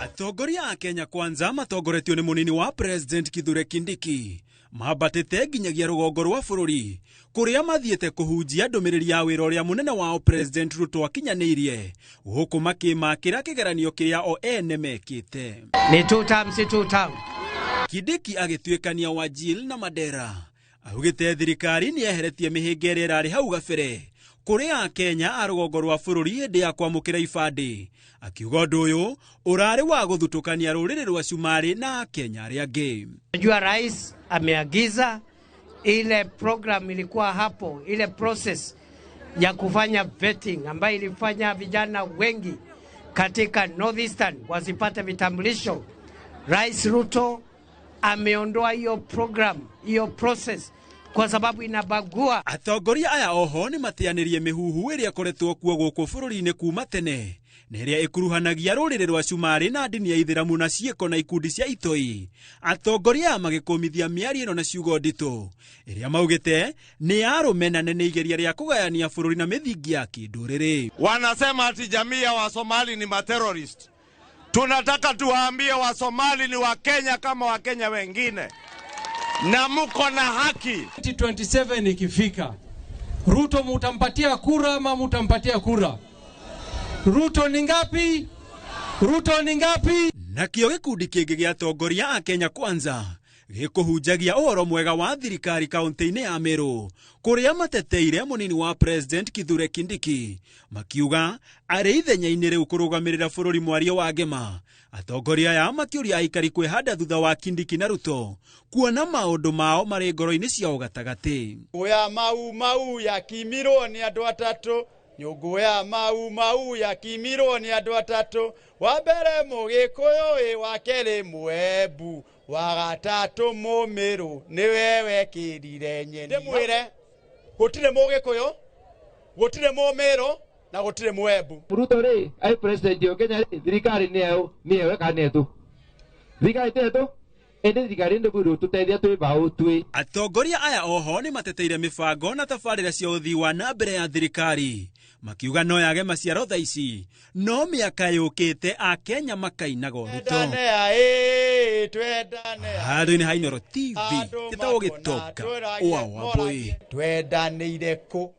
Atongoria a Kenya Kwanza matongoretio nĩ munini wa President Kithure Kindiki mambatĩte nginyagia rũgongo rwa bũrũri kũrĩa mathiĩte kũhunjia ndũmĩrĩri ya wĩra ũrĩa mũnene wao President Ruto akinyanĩirie gũkũ makĩmakĩra kĩgeranio kĩrĩa o ene mekĩte. Ni two term, si two term. Kindiki agĩtuĩkania Wajir na Mandera augĩte thirikari nĩ yeheretie mĩhĩnga ĩrĩa ĩrarĩ hau gabere kũrĩ Akenya a rũgongo rwa bũrũri hĩndĩ ya kwamũkĩra ibandĩ, akiuga ũndũ ũyũ ũrarĩ wa gũthutũkania rũrĩrĩ rwa Cumarĩ na Akenya arĩa angĩ. Najua rais ameagiza ile program ilikuwa hapo, ile process ya kufanya vetting ambayo ilifanya vijana wengi katika Northeastern wasipate vitambulisho. Rais Ruto ameondoa hiyo program, hiyo process kwa sababu inabagua. Atongoria aya oho nĩ mateanĩrie mĩhuhu ĩrĩa ĩkoretwo kuo gũkũ bũrũri-inĩ kuma tene na ĩrĩa ĩkuruhanagia rũrĩrĩ rwa Cumarĩ na ndini ya Ithĩramu na ciĩko na ikundi cia itoi. Atongoria aya magĩkũmithia mĩario ĩno na ciugo nditũ ĩrĩa maugĩte nĩ ya rũmena na nĩ igeria rĩa kũgayania bũrũri na mĩthingi ya kĩndũrĩrĩ. Wanasema ati jamii ya Wasomali ni materrorist. Tunataka tuwaambie Wasomali ni Wakenya kama Wakenya wengine na muko na haki. 2027 ikifika, Ruto mutampatia kura ama mutampatia kura? Ruto ni ngapi? Ruto ni ngapi? Nakio gĩkundi kĩngĩ gĩa atongoria a Kenya Kwanza gĩkũhunjagia ũhoro mwega wa thirikari kaunti-inĩ ya Meru kũrĩa mateteire mũnini wa President Kithure Kindiki makiuga arĩ ithenya-inĩ rĩu kũrũgamĩrĩra bũrũri mwario wa Ngema. Atongoria aya makĩũria aikari kwĩhanda thutha wa Kindiki na Ruto kuona maũndũ mao marĩ ngoro-inĩ ciao gatagatĩ. Nyũngũ ya mau mau yakimirwo nĩ andũ atatũ, nyũngũ ya mau mau yakimirwo nĩ andũ atatũ, wa mbere Mũgĩkũyũ ĩ wa kerĩ Mũembu, wa gatatũ Mũmĩrũ nĩwe wekĩrire nyeni. Ndĩmwĩre gũtirĩ Mũgĩkũyũ, gũtirĩ Mũmĩrũ na gũtirĩ Mũembu. Ruto rĩ ai president wa Kenya rĩ, thirikari nĩ yaũ, nĩ yewe kana nĩ yetũ? Thirikari ti yetũ, ĩndĩ thirikari nĩ bũrũ tũteithia twĩ mbaũ twĩ. Atongoria aya oho nĩ mateteire mĩbango na tabarĩra cia ũthii wa na mbere ya thirikari makiuga no yage maciaro thaa ici no mĩaka yũkĩte Akenya makainaga Ruto. Handũ-inĩ ha Inoro TV gĩtagwo Gĩtonga wa Wambui. Twendanĩire kũ?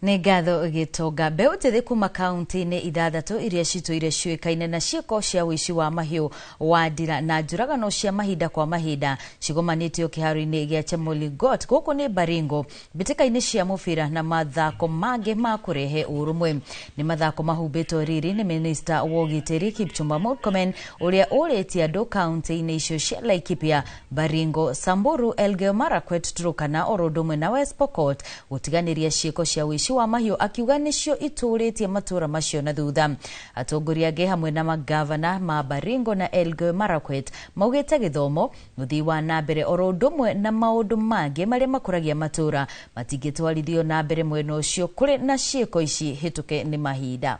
Nĩ ngatho Gĩtonga. Mbeũ njĩthĩ kuma kaunti-inĩ ithathatũ iria citũire ciũĩkaine na ciĩko cia ũici wa mahiũ wa ndira na njũragano cia mahinda kwa mahinda cigomanĩtio kĩharo-inĩ gĩa Chemolingot gũkũ nĩ Baringo mbĩtĩka-inĩ cia mũbira na mathako mangĩ ma kũrehe ũrũmwe. Nĩ mathako mahumbĩtwo riri nĩ minista wa ũgitĩri Kipchumba Murkomen ũrĩa ũrĩtie andũ kaunti-inĩ icio cia Laikipia, Baringo, Samburu, Elgeyo Marakwet, Turkana oro ũndũ ũmwe na West Pokot gũtiganĩria ciĩko cia ũici wa mahiũ akiuga nĩcio itũrĩtie matũra macio na thutha. Atongoria angĩ hamwe na magavana ma Baringo na Elgeyo Marakwet maugĩte gĩthomo, ũthii wa na mbere oro ũndũ ũmwe na maũndũ mangĩ marĩa makũragia matũra matingĩtwarithio na mbere mwena ũcio kũrĩ na ciĩko ici hĩtũke nĩ mahinda.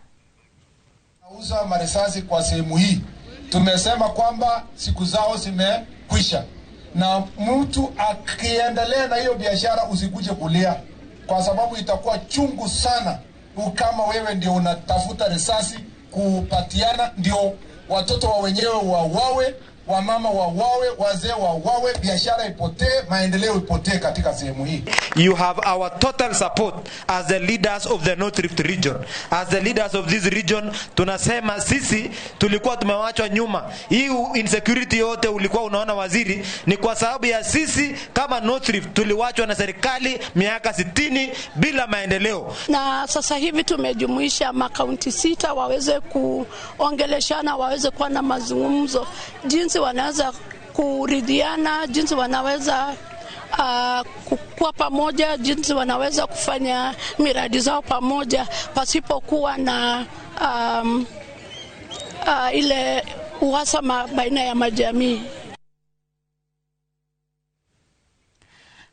Uza marisasi kwa sehemu hii, tumesema kwamba siku zao zimekwisha, na mtu akiendelea na hiyo biashara usikuje kulia, kwa sababu itakuwa chungu sana kama wewe ndio unatafuta risasi kupatiana, ndio watoto wa wenyewe wawawe, wamama wawawe, wazee wawawe, biashara ipotee, maendeleo ipotee katika sehemu hii. You have our total support as the leaders of the North Rift region. As the leaders of this region, tunasema sisi tulikuwa tumewachwa nyuma. Hii insecurity yote ulikuwa unaona waziri, ni kwa sababu ya sisi kama North Rift tuliwachwa na serikali miaka 60 bila maendeleo. Na sasa hivi tumejumuisha makaunti 6 waweze kuongeleshana, waweze kuwa na mazungumzo jinsi wanaweza kuridhiana, jinsi wanaweza kuwa pamoja, jinsi wanaweza kufanya miradi zao pamoja pasipokuwa na ile uhasama baina ya majamii.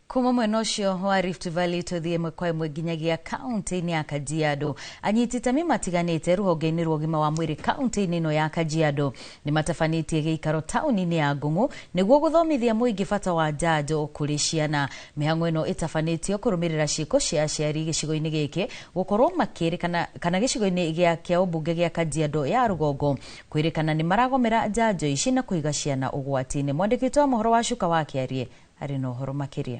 Kuma mwena ũcio wa Rift Valley tũthiĩ ĩmwe kwa ĩmwe nginyagia kaunti-inĩ ya Kajiado. Anyiti itemi matiganĩte rũhonge-inĩ rwa ũgima wa mwĩrĩ kaunti-inĩ ĩno ya Kajiado nĩ matabanĩtie gĩikaro taũni-inĩ ya Ngũng'ũ nĩguo gũthomithia mũingĩ bata wa njanjo kũrĩ ciana. Mĩhang'o ĩno ĩtabanĩtio kũrũmĩrĩra ciĩko cia aciari gĩcigo-inĩ gĩkĩ gũkorwo makĩrĩkana kana gĩcigo-inĩ gĩa ũmbunge gĩa Kajiado ya rũgongo kwĩrĩkana nĩ maragomera njanjo ici na kũiga ciana ũgwati-inĩ. Mwandĩki witũ wa mohoro wa Cuka wa Kĩarie arĩ na ũhoro makĩria.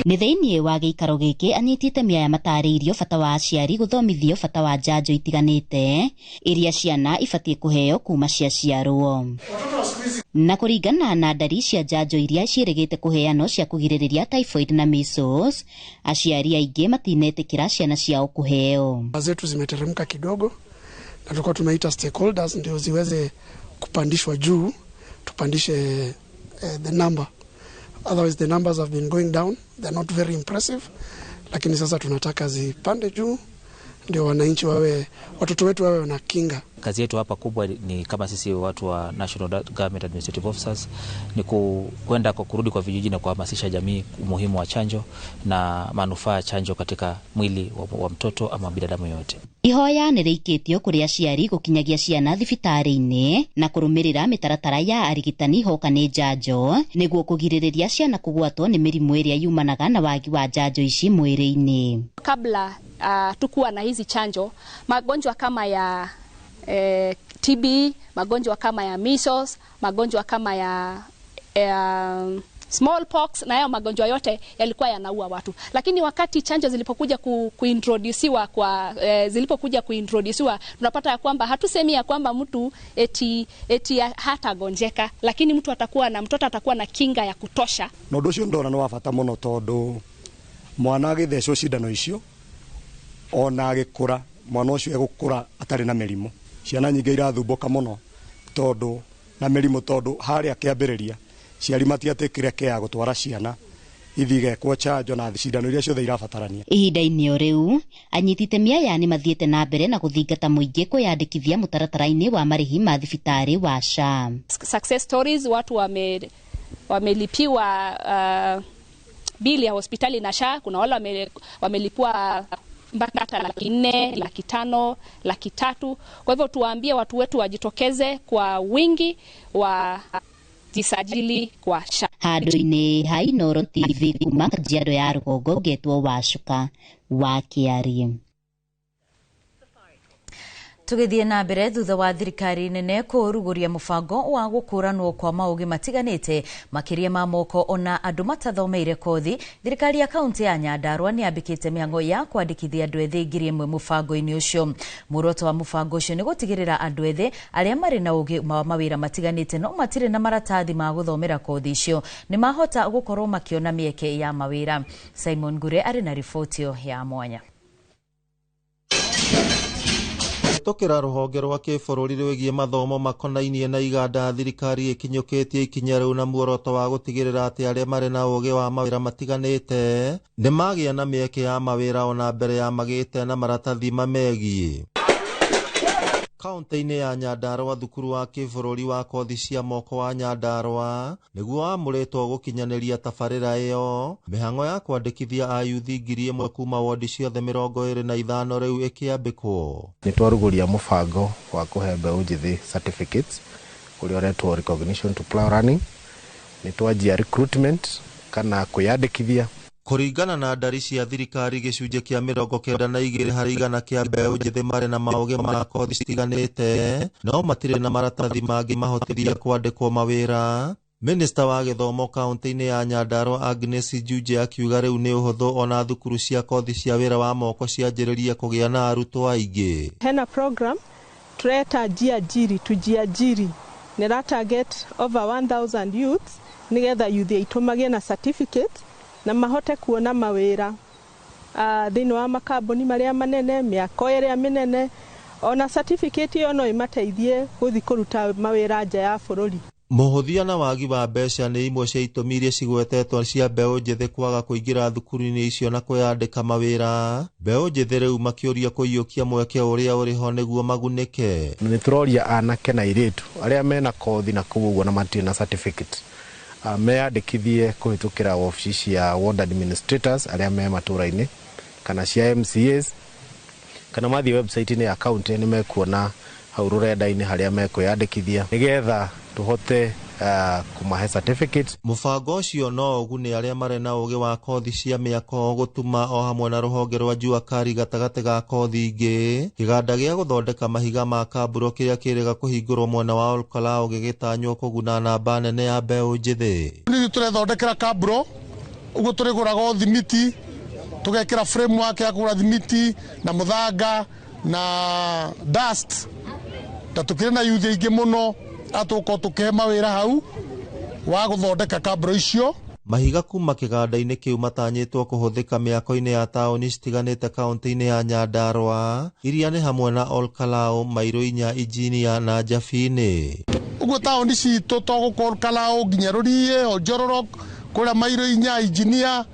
Nĩ thĩinĩ wa gĩikaro gĩkĩ anyiti itemi aya matarĩirio bata wa aciari gũthomithio bata wa njanjo itiganĩte iria ciana ibatiĩ kũheo kuma ciaciarwo. Na kũringana na ndari cia njanjo iria ciĩrĩgĩte kũheanwo cia kũgirĩrĩria typhoid na measles, aciari aingĩ matinetĩkĩra ciana ciao kũheo. Zetu zimeteremka kidogo na tulikuwa tumeita stakeholders ndio ziweze kupandishwa juu, tupandishe the number. Otherwise the numbers have been going down, they're not very impressive, lakini sasa tunataka zipande juu ndio wananchi wawe, watoto wetu wawe na kinga. Kazi yetu hapa kubwa ni kama sisi watu wa National Government Administrative Officers ni kwenda kwa kurudi kwa vijiji na kuhamasisha jamii umuhimu wa chanjo na manufaa ya chanjo katika mwili wa mtoto ama binadamu yote. Ihoya nĩ rĩikĩtio kũrĩ aciari gũkinyagia ciana thibitarĩ-inĩ na kũrũmĩrĩra mĩtaratara ya arigitani hoka nĩ njanjo nĩguo kũgirĩrĩria ciana kũgwatwo nĩ mĩrimũ ĩrĩa yumanaga na wagi wa njanjo ici mwĩrĩ-inĩ. Kabla tukuwa na hizi chanjo, magonjwa kama ya TB, magonjwa kama ya measles, magonjwa kama ya smallpox na hayo magonjwa yote yalikuwa yanaua watu. Lakini wakati chanjo zilipokuja kuintroduciwa kwa zilipokuja kuintroduciwa, tunapata ya kwamba hatusemi ya kwamba mtu eti hatagonjeka, lakini mtu atakuwa na mtoto atakuwa na kinga ya kutosha. Na ũndũ ũcio ndona nĩ wa bata mũno tondũ mwana agĩthecwo cindano icio ona agĩkũra mwana ũcio egũkũra atarĩ na mĩrimũ. Ciana nyingĩ irathumbuka mũno tondũ na mĩrimũ tondũ harĩa kĩambĩrĩria ciari matiatĩkire kĩa gũtwara ciana ithiĩ igekwo chanjo na cindano iria ciothe irabatarania. Ihinda-inĩ o rĩu anyiti itemi aya nĩ mathiĩte na mbere na gũthingata mũingĩ kwĩyandĩkithia mũtaratara-inĩ wa marĩhi ma thibitarĩ wa SHA. Success stories, watu wamelipiwa bili ya hospitali na SHA. Kuna wale wamelipiwa mpaka hata 400,000, 500,000, 300,000. Kwa hivyo tuwaambie watu wetu wajitokeze kwa wingi wa jisajili kwa SHA. Handũ-inĩ ha Inooro TV kuma Kajiado ya rũgongo ngetwo Wacuka wa Kĩarie. Tugithie na mbere thutha wa thirikari nene kũrugũria mũbango wa gũkũranwo kwa maũgĩ matiganĩte makĩria ma moko ona andũ matathomeire kothi. Thirikari ya kaunti ya Nyandarua nĩ yambĩkĩte mĩhang'o ya kwandĩkithia andũ ethĩ 1,000 mũbango-inĩ ũcio. Muoroto wa mũbango ũcio nĩ gũtigĩrĩra andũ ethĩ arĩa marĩ na ũgĩ wa mawĩra matiganĩte no matirĩ na maratathi ma gũthomera kothi icio nĩ mahota gũkorwo makĩona mĩeke ya mawĩra. Simon Ngure arĩ na riboti ya mwanya. Kũhĩtũkĩra rũhonge rwa kĩbũrũri rwĩgiĩ mathomo makonainie na iganda, thirikari ĩkinyũkĩtie ikinya rĩu na muoroto wa gũtigĩrĩra atĩ arĩa marĩ na ũũgĩ wa mawĩra matiganĩte nĩ magĩa na mĩeke ya mawĩra ona mbere ya magĩte na maratathi mamegiĩ. Kaunti-inĩ ya Nyandarua, thukuru wa kĩbũrũri wa kothi cia moko wa Nyandarua nĩguo wamũrĩtwo gũkinyanĩria tabarĩra ĩyo. Mĩhang'o ya kwandĩkithia ayuthi 1000 kuma wondi ciothe 25 rĩu ĩkĩambĩkwo. Nĩ twarugũria mũbango wa kũhe mbeũ njĩthĩ certificates ũrĩa ũretwo recognition to plow running. Nĩ twanjia recruitment kana kwĩyandĩkithia. Kũringana na ndari cia thirikari, gĩcunjĩ kĩa 92 harĩ igana kĩa mbeũ njĩthĩ marĩ na maũgĩ ma kothi citiganĩte no matirĩ na maratathi mangĩmahotithia kwandĩkwo mawĩra. Minista wa gĩthomo kaunti-inĩ ya Nyandarua Agnes Njunje akiuga rĩu nĩ ũhũthũ ona thukuru cia kothi cia wĩra wa moko cianjĩrĩrie kũgĩa na arutwo aingĩ. Hena program tureta Jiajiri, tujiajiri, nĩ target over 1000 youths nĩgetha youth aitũ magĩe na certificate na mahote kuona mawĩra thĩinĩ wa makambuni marĩa manene, mĩako ĩrĩa mĩnene, ona certificate ĩyo no ĩmateithie gũthiĩ kũruta mawĩra nja ya bũrũri. Mũhũthia na wagi wa mbeca nĩ imwe cia itũmi iria cigwetetwo cia mbeũ njĩthĩ kwaga kũingĩra thukuru-inĩ icio na kwĩyandĩka mawĩra. Mbeũ njĩthĩ rĩu makĩũria kũiyũkia mweke ũrĩa ũrĩ ho nĩguo magunĩke. Nĩ tũroria anake na airĩtu arĩa mena kothi na kũu ũguo na matirĩ na certificate meyandĩkithie kũhĩtũkĩra wabici cia ward administrators arĩa me matũra-inĩ kana cia MCAs, kana mathiĩ website-inĩ ya county nĩ mekuona hau rũrenda-inĩ harĩa mekwĩyandĩkithia nĩgetha tũhote kũmahe certificate. Mũbango ũcio no ũgune arĩa marĩ na ũũgĩ wa kothi cia mĩako, gũtuma o hamwe na rũhonge rwa Jua Kali gatagatĩ ga kothi ingĩ. Kĩganda gĩa gũthondeka mahiga ma kamburo kĩrĩa kĩrĩga kũhingũrwo mwena wa Olkalau gĩgĩtanywo kũguna namba nene ya mbeũ njĩthĩ. Nĩ tũrethondekera kamburo ũguo tũrĩgũraga thimiti, tũgekĩra framework ya kũgũra thimiti na mũthanga na dust, na tũkĩrĩ na youth aingĩ mũno atũkorwo tũkĩhe mawĩra hau wa gũthondeka kamburo icio. Mahiga kuma kĩganda-inĩ kĩu matanyĩtwo kũhũthĩka mĩako-inĩ ya taũni citiganĩte kaunti-inĩ ya Nyandarua iria nĩ hamwe na Olkalau, Mairũ Inya, Injinia na Njabini. Ũguo taũni citũ to gũkũ Olkalau nginya Rũriĩ, Oljororok, kũrĩa Mairũ Inya, Injinia,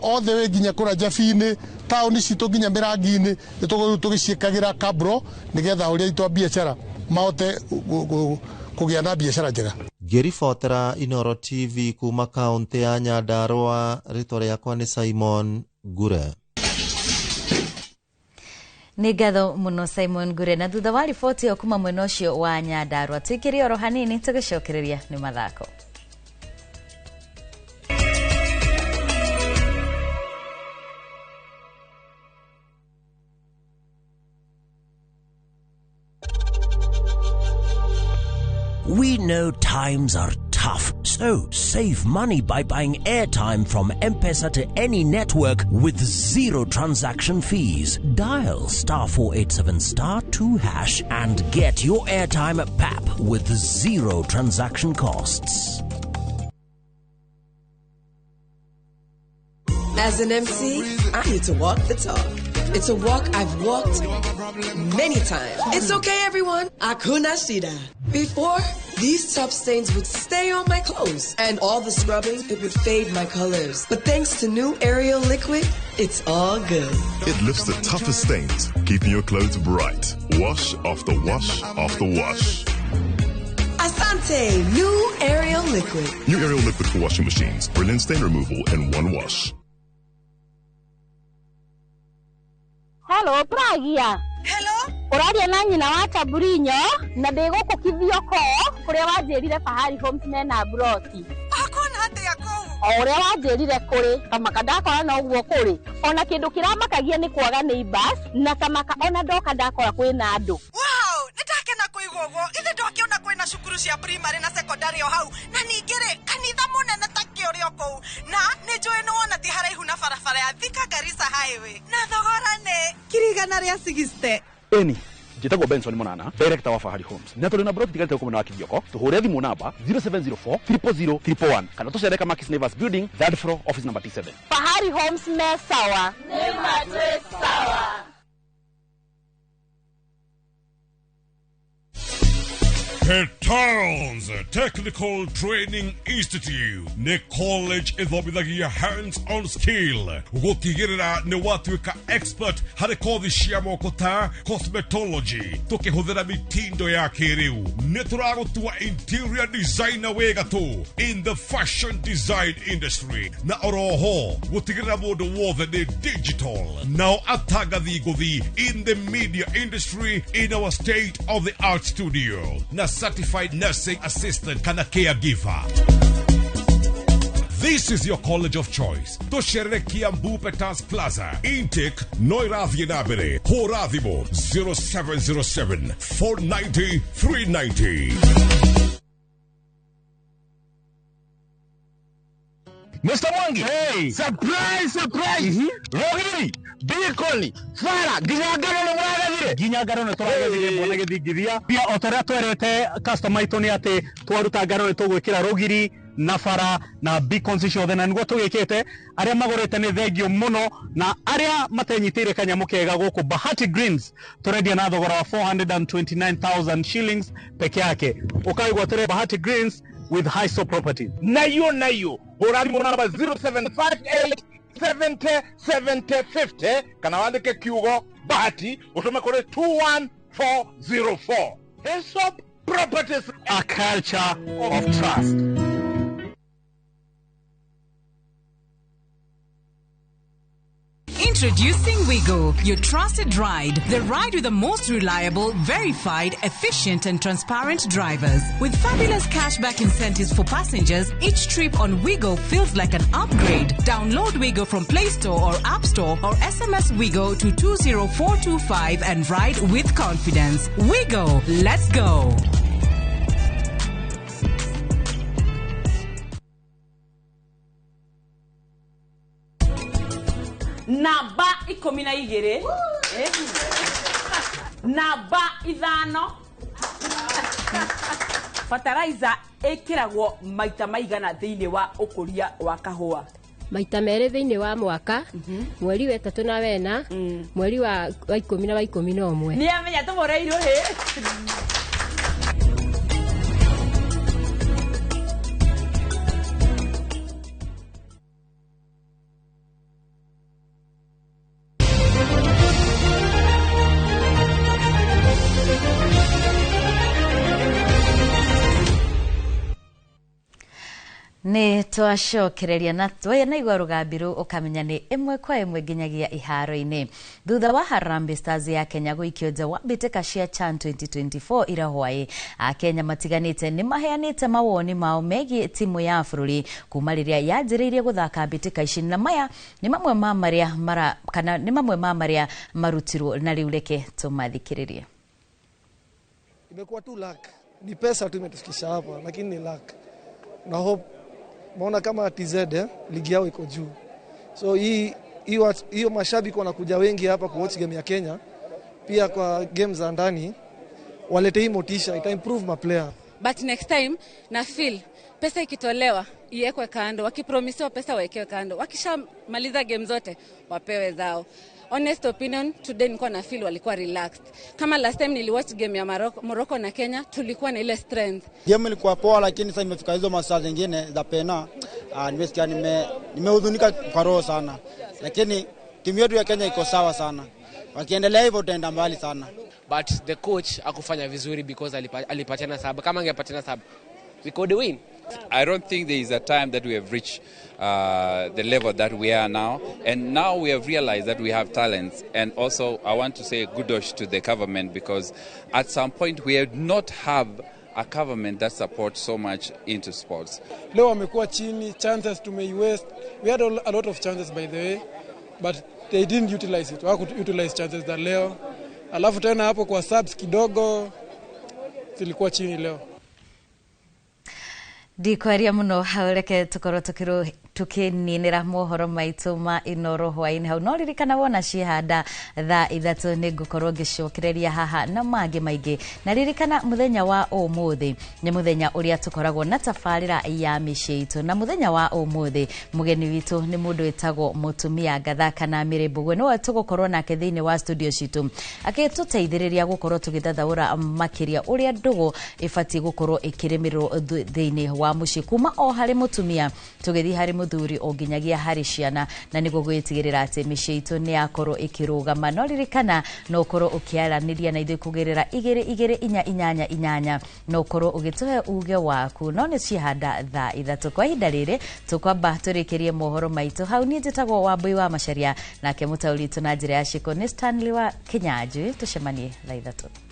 othe wĩ nginya kũrĩa Njabini, taũni citũ nginya Mĩrangi-inĩ nĩ tũgũthiĩ tũgĩciĩkagĩra kamburo nĩgetha ahũri aitũ a biacara mahote kũgĩa na biacara njega. Ngĩribotera Inooro TV kuma kaunti ya Nyandarua, rĩtwa rĩakwa nĩ Simon Ngure. Nĩ ngatho mũno Simon Ngure, na thutha wa riboti ĩyo kuma mwena ũcio wa Nyandarua tũikĩrie oro hanini tũgĩcokereria nĩ mathako. We know times are tough, so save money by buying airtime from M-Pesa to any network with zero transaction fees. Dial *487*2# and get your airtime at PAP with zero transaction costs. As an MC, I need to walk the talk. It's a walk I've walked many times. It's okay, everyone. Akuna shida. Before, these tough stains would stay on my clothes, and all the scrubbing, it would fade my colors. But thanks to new Ariel liquid, it's all good. It lifts the toughest stains, keeping your clothes bright. Wash after wash after wash. Asante, new Ariel liquid. New Ariel liquid for washing machines. Brilliant stain removal in one wash. Hello, Pragia. Hello. Ũraria na nyina wa Taburinyo na ndĩ gũkũ Kithioko kũrĩa wanjĩrire Fahari Homes mena broti. Akona atĩa kũu? O ũrĩa wanjĩrire kũrĩ kamaka ndakora no ũguo kũrĩ. Ona kĩndũ kĩramakagia nĩ kwaga neighbors na kamaka ona ndoka ndakora kwĩna andũ. Wow, nĩ ndakena kũigua ũguo. Ithe ndwakĩona kwĩna cukuru cia primary na secondary o hau na ningĩ rĩ kanitha mũnene ta kĩũrĩ o kũu na nĩ njũĩ nĩ wona ti haraihu na barabara ya Thika Garissa Highway na thogora nĩ 160,000. Eni njĩtagwo Benson Monana, director wa Fahari Homes, na tũrĩ na broti tigarĩte gũkũ mwena wa Kithioko. Tũhũre thimũ namba 0704 000 111 kana tũcere Kamakis Neighbors Building, third floor, office number T7. Fahari Homes me sawa. Nĩ matwĩ sawa. Petals Technical Training Institute nĩ college ĩthomithagia hands on skill gũtigĩrĩra nĩ watuĩka expert harĩ kothi cia moko ta cosmetology tũkĩhũthĩra mitindo ya kĩrĩu. Nĩ tũragũtua interior designer wĩ gatũ in the fashion design industry na oroho gũtigĩrĩra mũndũ wothe nĩ digital nao atangathi ngũthi in the media industry in our state of the art studio na certified nursing assistant kana caregiver. This is your college of choice. Tũcerere Kiambu Petals Plaza. Intake no ĩrathiĩ na mbere. Hũra thimũ 0707 490 390. Mr. Mwangi. Hey. Surprise, surprise. Rogiri, Bikoni, Fara, nginya ngano nĩ mũragethire. Nginya ngano nĩ tũragethire bwana gĩthingithia. Pia o ta ũrĩa twerete customer aitũ nĩ atĩ twaruta ngano nĩ tũgwĩkĩra rũgiri na bara na beacons ciothe, na nĩguo tũgĩkĩte. Arĩa magũrĩte nĩ thengio mũno, na arĩa matenyitĩire kanyamũ kega gũkũ Bahati Greens tũrendia na thogora wa 429,000 shillings peke yake. Ũkaigwatĩre Bahati Greens with Hiso Properties. Nayo nayo hũra thimũ namba 0758 70 70 50 kana wandĩke kiugo Bahati ũtũme kũrĩ 21404. Hyssop Properties, a culture of trust. Introducing Wigo, your trusted ride. The ride with the most reliable, verified, efficient and transparent drivers. With fabulous cashback incentives for passengers, each trip on Wigo feels like an upgrade. Download Wigo from Play Store or App Store or SMS Wigo to 20425 and ride with confidence. Wigo, let's go. Namba 12, namba 5. Fertilizer ĩkĩragwo maita maigana thĩinĩ wa ũkũria wa kahũa? Maita merĩ thĩinĩ wa mwaka, mweri wa 3 na 4, mweri wa 10 na wa 11. Nĩ amenya tũmũreirwo hĩ. Nĩ twacokereria na naigua rũgambi rũu ũkamenya nĩ ĩmwe kwa ĩmwe nginyagia iharo-inĩ. Thutha wa Harambee Stars ya Kenya gũikio nja wa mbĩtĩka cia CHAN 2024 ira hwaĩ, Akenya matiganĩte nĩ maheanĩte mawoni mao megiĩ timu ya bũrũri kuma rĩrĩa yanjĩrĩirie gũthaka mbĩtĩka ici, na maya nĩ mamwe ma marĩa mara kana nĩ mamwe ma marĩa marutirwo, na rĩu reke tũmathikĩrĩrie. Imekuwa tu luck, ni pesa tu imetufikisha hapa, lakini ni luck na hope. Maona kama TZ ligi yao iko juu. So hiyo mashabiki wanakuja wengi hapa kuwatch game ya Kenya. Pia kwa game za ndani walete hii motisha, ita improve ma player. But next time na feel pesa ikitolewa iwekwe kando, wakipromisiwa pesa wawekewe kando. Wakishamaliza game zote wapewe zao. Honest opinion, today nilikuwa na feel walikuwa relaxed. Kama last time niliwatch game ya Morocco na Kenya, tulikuwa na ile strength. Game ilikuwa poa, lakini sasa imefika hizo masaa zingine za pena. Nimesikia nimehuzunika kwa roho sana. Lakini timu yetu ya Kenya iko sawa sana. Wakiendelea hivyo tutaenda mbali sana. But the coach hakufanya vizuri because alipatiana sub. Kama angepatiana sub, we could win. I don't think there is a time that we have reached the level that we are now. And now we have realized that we have talents. And also I want to say kudos to the government, because at some point we have not have a government that supports so much into sports. Leo wamekuwa chini, chances tumeiwaste. We had a lot of chances by the way, but they didn't utilize it. Hawaku utilize chances za leo. Alafu tena hapo kwa subs kidogo zilikuwa chini leo. Ndikwaria muno hau, reke tukorwo Tukininira mohoro maitu ma Inoro hwaini hau, no ririkana wona ciehanda thaa 3 nĩ ngũkorwo ngĩcokereria haha na mangĩ maingĩ. Na ririkana mũthenya wa ũmũthĩ nĩ mũthenya ũrĩa tũkoragwo na tabarĩra ya mĩciĩ itũ, na mũthenya wa ũmũthĩ mũgeni witũ nĩ mũndũ wĩtagwo mũtumia Ngatha kana Mary Mbugwe, nĩwe tũgũkorwo nake thĩinĩ wa studio citũ agĩtũteithĩrĩria gũkorwo tũgĩthathaũra makĩria ũrĩa ndũgũ ĩbatiĩ gũkorwo ĩkĩrĩmĩrwo thĩinĩ wa mũciĩ, kuma o harĩ mũtumia tũgĩthiĩ harĩ mũthuri o nginyagia harĩ ciana, na nĩguo gwĩtigĩrĩra atĩ mĩciĩ itũ nĩ yakorwo ĩkĩrũgama. No ririkana no ũkorwo ũkĩaranĩria na ithuĩ kũgerera 2 2 4 8 8, no ũkorwo ũgĩtũhe uge waku. No nĩ ciehanda thaa 3 kwa ihinda rĩrĩ tũkwamba tũrĩkĩrie mohoro maitũ hau. Niĩ njĩtagwo Wambui wa Macharia, nake mũtaũri witũ na njĩra ya ciĩko nĩ Stanley wa Kinyanjui. Tũcemanie thaa 3.